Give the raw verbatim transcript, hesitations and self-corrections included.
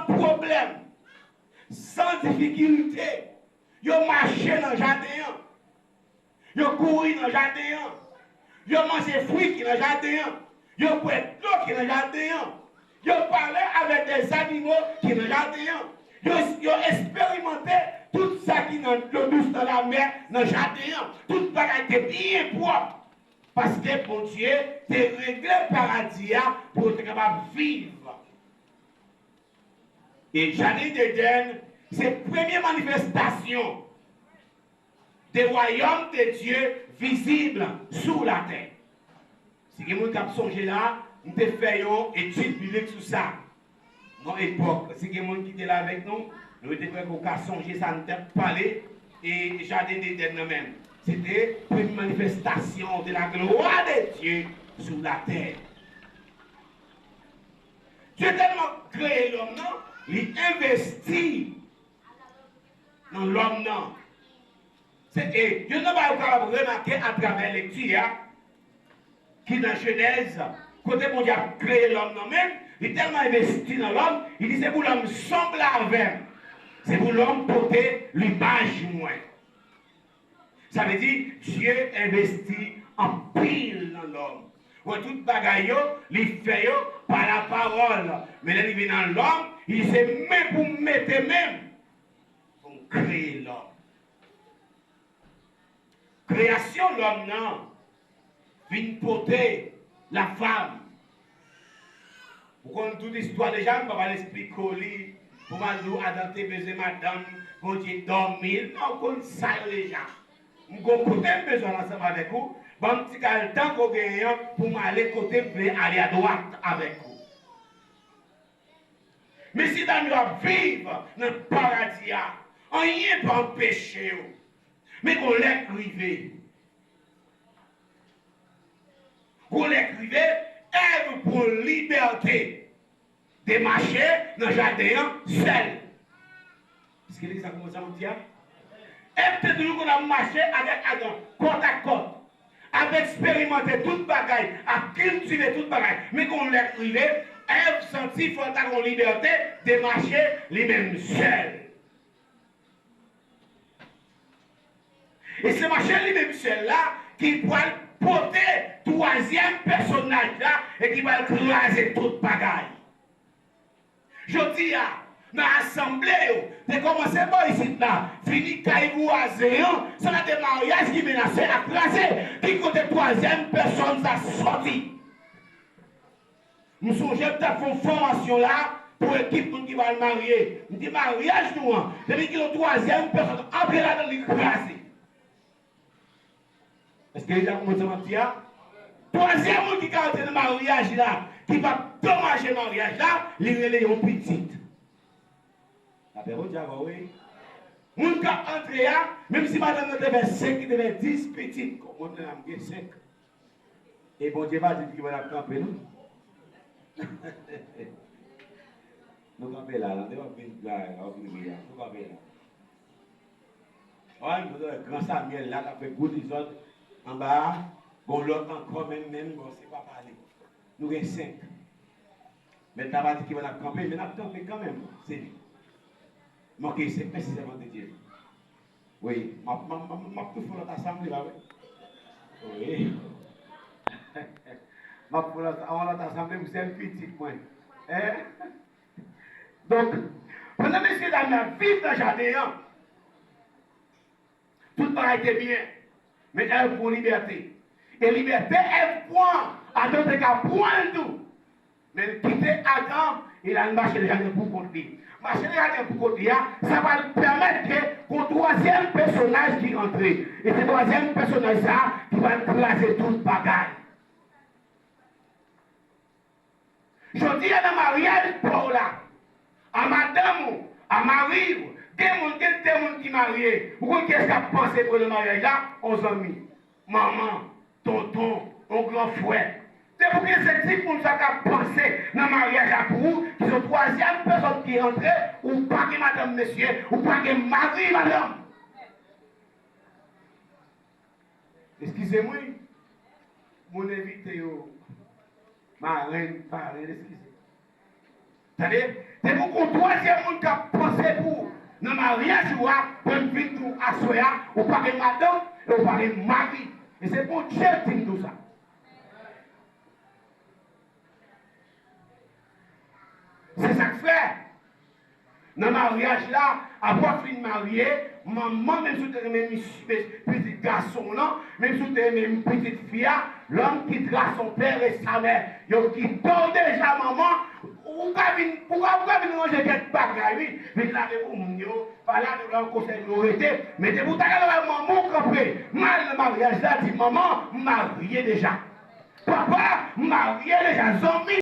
pwoblèm, san difikilte, yo mache nan jaden an. Yo kouri nan jaden an. Yo manje fwi ki nan jaden an. Yo bwè dlo ki nan jaden an. Yo pale avèk de zanimo ki nan jaden an. Yo, yo esperimante tout sa ki nan dlo dous nan lamè nan jaden an. Tout bagay te byen pwòp. Paske Bondye te regle paradi a pou yo te kapab viv. E jaden Edenn se premye manifestasyon de wayòm de Dye vizib sou latè. Si gen moun k ap sonje la, m te fè yon etid biblik sou sa. Nan epòk, si gen moun ki te la avèk nou, nou te kwè ke w ka sonje sa n t ap pale, e jaden Edenn nan menm. Se te premye manifestasyon de la glwa de Dye sou latè. Dye tèlman kreye lòm nan, li envesti nan lòm nan. Se, e, youn nan bagay ou kapab remake atravè lekti a, ki nan Jenèz, kote Bondye ap kreye lòm nan menm, li tèlman envesti nan lòm, li di se pou lòm sanble avè m. Se pou lòm pote limaj mwen. Sa vle di, Dye envesti anpil nan lòm. Wè, tout bagay yo, li fè yo pa lapawòl. Men lè li vin nan lòm, li di se men pou m mete men m, pou m kreye lòm. Kreyasyon lòm nan vin pote lafanm. Ou konn tout istwa deja, m pa pral esplike w li pou m al di w Adan te bezwen madanm, Bondye dòmi l. Non, ou konn sa yo deja. M gon kote m bezwen al ansanm avèk ou, ban m ti kal tan ke w genyen an pou m ale kote m vle ale adwat avèk ou. Mesyedam yo ap viv nan paradi a, anyen pa anpeche yo. Men gon lè k rive. Gon lè k rive, Èv pran libète de mache nan jaden an sèl. Èske li sa kòmanse ap di a? Èv te toujou konn ap mache avèk Adan, kòt ak kòt, ap eksperimante tout bagay, ap kiltive tout bagay. Men gon lè k rive, Èv santi fò l ta gon libète de mache li menm sèl. E se mache li menm sèl la ki pral pote twazyèm pèsonaj la e ki pral kraze tout bagay. Jodi a, nan asanble yo, te kòmanse bò isit la, fini kay vwazen an, se la de maryaj ki menase ak kraze, ki kote twazyèm pèsòn sa sòti. M sonje m t ap fè yon fòmasyon la pou ekip moun ki pral marye. M di maryaj nou an, depi gen yon twazyèm pèsòn antre ladan l, li kraze. Èske li ta konprann sa m ap di a? Twazyèm moun ki ka antre nan maryaj la, ki p ap domaje maryaj la, li rele yon pitit. Lapè Bondye avè w, wi. Moun k ap antre a, menm si madanm nan te fè senk, li te fè dis pitit, kòm mwen menm la m gen senk. E Bondye pa di ki bò l ap kanpe, non. Nou kanpe la, la, devan vin la, la, vin ri a. Nou kanpe la. Wi, nou wè gran Samyèl la k ap fè gwo dezòd anba a. Gon lòt ankò, menm, menm, bon, se pa pale. Nou gen senk. Mèt la pa di ki bò n ap kanpe, men n ap kanpe kanmenm. Se li. Manke senk, men se sèvant de Dye. Wi, m ap, m ap, m ap, m ap tou fè lòt asanble la, wi. Wi. M ap fè lòt, yon lòt asanble pou sèl pitit mwen. Hein? Donk, pandan mesye dam yo ap viv nan jaden an, tout bagay te byen. Men Èv pran libète. E libète Èv pran, Adan te ka pran l tou. Men l kite Adan, e l al mache nan jaden pou kont li. Mache nan jaden pou kont li a, sa pral pèmèt ke gon twazyèm pèsonaj ki antre. E se twazyèm pèsonaj sa a ki pral kraze tout bagay. Jodi a nan maryaj pa w la, a madanm ou, a mari w, gen moun, gen de moun ki marye, ou konn kiyès k ap panse pou yo nan maryaj la? On zanmi, manman, tonton, on gran frè. Depi w gen se tip moun sa k ap panse nan maryaj la pou ou, ki se yon twazyèm pèsòn ki antre, ou pa gen madanm mesye, ou pa gen mari madanm. Eskize m wi. Moun envite yo, marenn, parenn, eskize. Tande, depi w gon twazyèm moun k ap panse pou w nan maryaj ou a, mwen m vin di w aswè a, ou pa gen madanm e ou pa gen mari. E se Bondye k di m di w sa. Se sa k fè, nan maryaj la, apre w fin marye, manman, menm si w te renmen mis- mes- pitit gason w lan, menm si w te renmen pitit fi a, l'homme quittera son père et sa mère. Yo kite w deja, manman. Ou ka vin, ou ka, ou ka vin ranje kèk bagay, wi. Vin lave pou moun yo, pa lave pou konsèy yo rete. Men depi w ta gade manman w kanpe mal nan maryaj la, di, manman, m marye deja. Papa, m marye deja. Zanmi,